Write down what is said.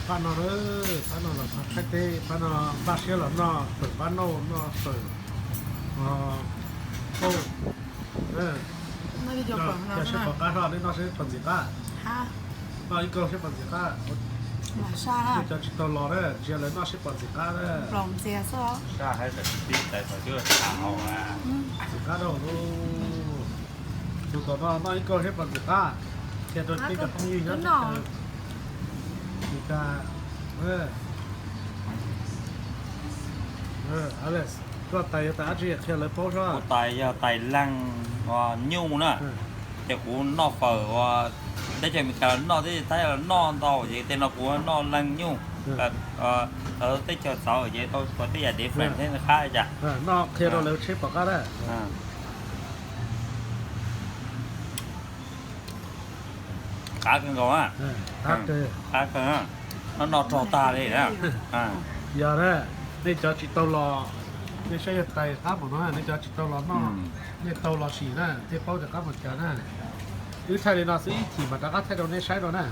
Pab no, pab no los thaij teb, pab no npaj siab los noj pawm pab nauj, noj pawm, o, cov siab pom qab, noj seb pom ntxim qab. Noj ib kaug seb pom ntxim qab. Cov tsis tau los na, ntsia lawv noj seb pom ntxim qab na. Ntxim qab rau. Tus tom no noj ib kaug seb pom ntxim qab. Qhia rau tej cov phooj ywg nyob Meskas. Alex, koj tais yog tais dab tsi qhia lawv paub seb. Kuv tais yog tais leeg nyuj na. Ces kuv noj fawm uas teb chaws Amelikas los noj, teb chaws Thaib los noj ntau, ces tej no kuv noj leeg nyuj. Teb chaws txawv ces tau tej yam different thiab qab li cas. Noj qhia rau lawv seb pom qab na. Qab kawg nkaus na. Qab kawg. Noj noj rog tag li na. Yog na, nej cov tsis tau los, nej saib yog tais qab npaum no, nej cov tsis tau los noj, nej tau los sim na thiaj paub tias qab npaum cas na. Wb thaij li no xwb, ib chim mam rov qab thaij rau nej saib dua na.